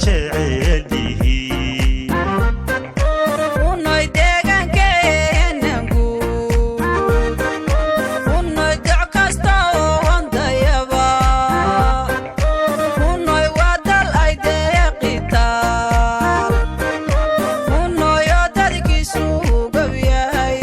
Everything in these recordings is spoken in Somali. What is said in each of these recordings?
Jecel yihiin. Unoy deegaankeenan guud, unoy doc kasta oo wandayaba, unoy waa dal ay deeqitaal, unoy oo dadkiisu gob yahay.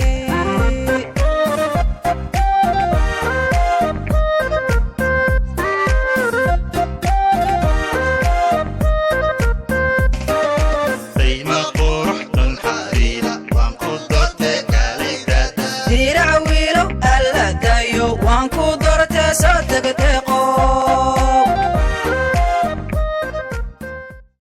Dayma qurux dhan xariira, waan ku doortee, kaalay daada. Dirac wiilow alla dayo, waan ku doortee, soo degdee.